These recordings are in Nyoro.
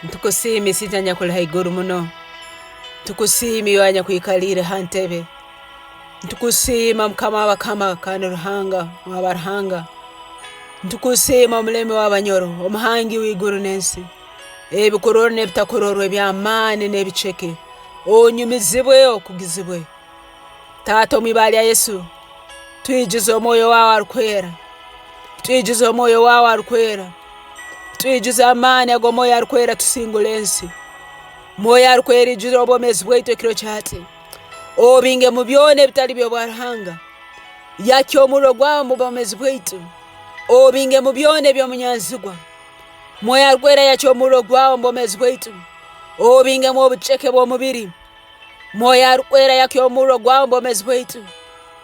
Ntukusiima Isiitwe anyakuli haiguru muno. Ntukusiima iwe anyakwikaliire ha ntebe. Ntukusiima Mukama w'abakama kandi Ruhanga w'abaruhanga. Ntukusiima Omulemi w'abanyoro, Omuhangi w'iguru n'ensi, ebikurorwa n'ebitakurorwa, eby'amaani n'ebiceke. Onyumizibwe, okugizibwe. Taata, omu ibara lya Yesu, twijuze Omwoyo wawe Arukwera. Twijuze Omwoyo wawe Arukwera. Twijuze amaani ag'Omwoyo Arukwera tusingule ensi. Mwoyo Arukwera ijuza obwomeezi bwaitu ekiro kya hati. Obinge mu byona ebitali by'obwa Ruhanga. Yakya omurro gwawe omu bwomeezi bwaitu. Obinge mu byona eby'omunyanzigwa. Mwoyo Arukwera yakya omurro gwawe omu bwomeezi bwaitu. Obingemu obuceke bw'omubiri. Mwoyo Arukwera yakya omurro gwawe omu bwomeezi bwaitu.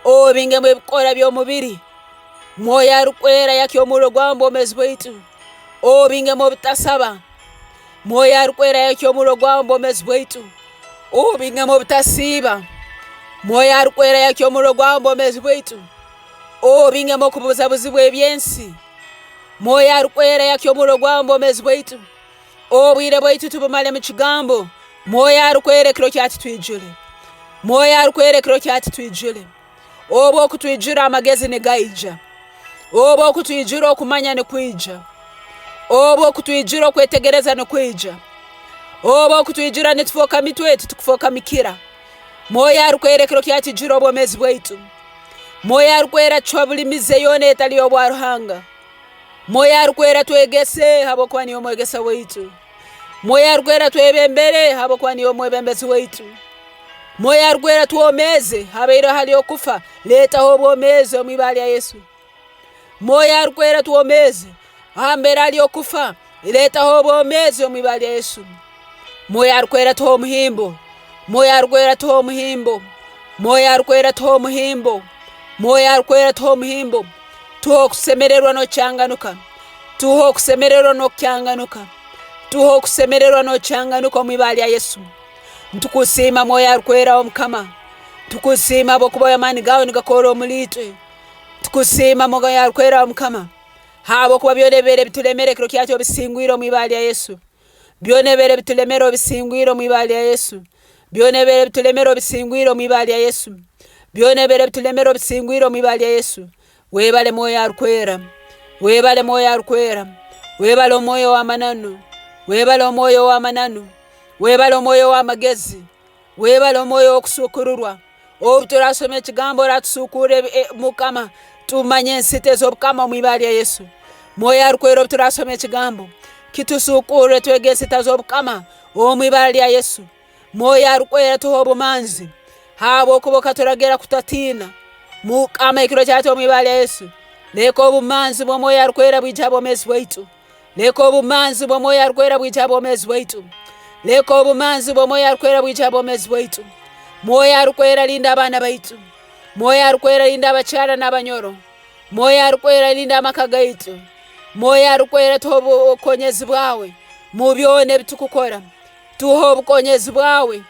Obingemu ebikora by'omubiri. Mwoyo Arukwera yakya omurro gwawe omu bwomeezi bwaitu. Obingemu obutasaba. Mwoyo Arukwera yakya omurro gwawe omu bwomeezi bwaitu. Obingemu obutasiiba. Mwoyo Arukwera yakya omurro gwawe omu bwomeezi bwaitu. Obingemu okubuzabuzibwa eby'ensi. Mwoyo Arukwera yakya omurro gwawe omu bwomeezi bwaitu. Obwire bwaitu tubumale mu kigambo. Mwoyo Arukwera ekiro kya hati twijule. Mwoyo Arukwera ekiro kya hati twijule. Obu okutwijura amagezi nigaija. Obu okutwijura okumanya nikwija. Obu okutwijura okwetegereza nikwija. Obu okutwijura nitufooka mitwe titukufooka mikira. Mwoyo Arukwera ekiro kya hati jura obwomeezi bwaitu. Mwoyo Arukwera cwa buli mize yoona etali y'obwa Ruhanga. Mwoyo Arukwera twegese habwokuba niiwe mwegesa waitu. Mwoyo Arukwera twebembere habwokuba niiwe mwebembezi waitu. Mwoyo Arukwera twomeeze habaire hali okufa, leetaho obwomeezi omu ibara lya Yesu. Mwoyo Arukwera twomeeze hambere hali okufa, leetaho obwomeezi omu ibara lya Yesu. Mwoyo Arukwera tuhe omuhimbo. Mwoyo Arukwera tuhe omuhimbo. Mwoyo Arukwera tuhe omuhimbo. Mwoyo Arukwera tuhe omuhimbo. Tuhe okusemererwa n'okyanganuka. Tuhe okusemererwa n'okyanganuka. Tuhe okusemererwa n'okyanganuka omu ibara lya Yesu. Ntukusiima Mwoyo Arukwera Omukama. Tukusiima habwokuba amaani gawe nigakorra omuli itwe. Tukusiima Mwoyo Arukwera Omukama habwokuba byona ebibaire bitulemere ekiro kya hati obisingwire omu ibara lya Yesu. Byona ebibaire bitulemere obisingwire omu ibara lya Yesu. Byona ebibaire bitulemere obisingwire omu ibara lya Yesu. Byona ebibaire bitulemere obisingwire omu ibara lya Yesu. Webale Mwoyo Arukwera. Webale Mwoyo Arukwera. Webale Omwoyo w'amananu. Webale Omwoyo w'amananu. Webale Omwoyo w'amagezi. Webale Omwoyo w'okusuukururwa. Obu turasoma ekigambo oratusuukurra Mukama, tumanye ensita ez'obukama omu ibara lya Yesu. Mwoyo Arukwera obu turasoma ekigambo, kitusuukurre twege ensita z'obukama omu ibara lya Yesu. Mwoyo Arukwera tuhe obumanzi habwokuba okaturagira kutatiina. Mukama ekiro kya hati omu ibara lya Yesu, leka obumanzi bw'Omwoyo Arukwera bwije ha bwomeezi bwaitu. Leka obumanzi bw'Omwoyo Arukwera bwije ha bwomeezi bwaitu. Leka obumanzi bw'Omwoyo Arukwera bwije ha bwomeezi bwaitu. Mwoyo Arukwera linda abaana baitu. Mwoyo Arukwera linda abakyara n'abanyoro. Mwoyo Arukwera linda amaka gaitu. Mwoyo Arukwera tuhe obukonyezi bwawe mu byona ebitukukora. Tuhe obukonyezi bwawe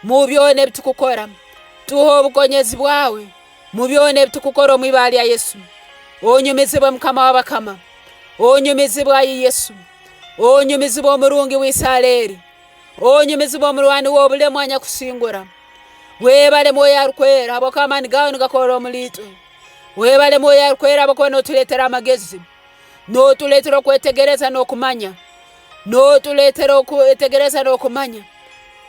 mu byona ebitukukora. Tuhe obukonyezi bwawe mu byona ebitukukora omu ibara lya Yesu. Onyumizibwe Mukama w'abakama. Onyumizibwe ayi Yesu. Onyumizibwe omurungi w'Isaleeri. Onyumizibwe omurwani w'obulemu anyakusingura. Webale Mwoyo Arukwera habwokuba amaani gawe nigakorra omuli itwe. Webale Mwoyo Arukwera habwokuba notuleetera amagezi. Notuleetera okwetegereza n'okumanya. Notuleetera okwetegereza n'okumanya.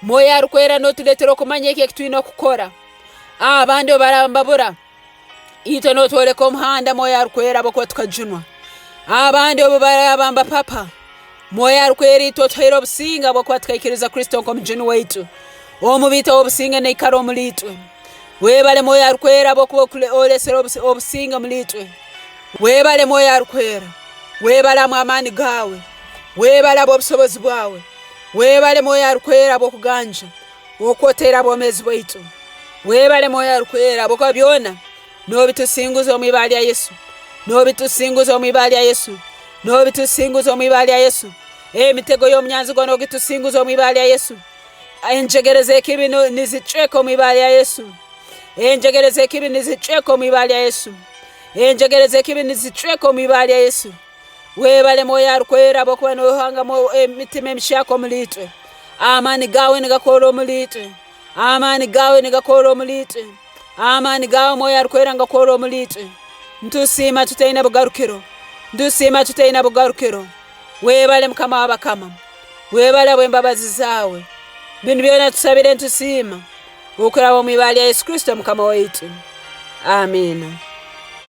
Mwoyo Arukwera notuleetera okumanya eki ekitwine kukora. Abandi obu baraaba nibabura, itwe notwoleka omuhanda Mwoyo Arukwera habwokuba tukajunwa. Abandi obu baraaba nibapapa, Mwoyo Arukwera itwe otuhaire obusinge habwokuba tukaikiriza Kristo nk'omujuni waitu. Omubiito w'obusinge naikara omuli itwe. Webale Mwoyo Arukwera habwokuba olesere obusinge omuli itwe. Webale Mwoyo Arukwera. Webale habw'amaani gaawe. Webale habw'obusobozi bwawe. Webale Mwoyo Arukwera habw'okuganja okwotera obwomeezi bwaitu. Webale Mwoyo Arukwera habwokuba byona nobitusinguza omu ibara lya Yesu. Nobitusinguza omu ibara lya Yesu. Nobitusinguza omu ibara lya Yesu. Emitego y'omunyanzigwa nogitusinguza omu ibara lya Yesu. Enjegere z'ekibi nizicweka omu ibara lya Yesu. Enjegere z'ekibi nizicweka omu ibara lya Yesu. Enjegere z'ekibi nizicweka omu ibara lya Yesu. Webale Mwoyo Arukwera habwokuba nohanga emitima emihyaka omuli itwe. Amaani gawe nigakora omuli itwe. Amaani gawe nigakora omuli itwe. Amaani gawe Mwoyo Arukwera ngakora omuli itwe. Ntusiima tutaina bugarukiro. Ntusiima tutaina bugarukiro. Webale Mukama w'abakama. Webale habw'embabazi zaawe. Binu byona tusabire ntusiima okuraba omu ibara lya Yesu Kristo Mukama waitu. Amiina.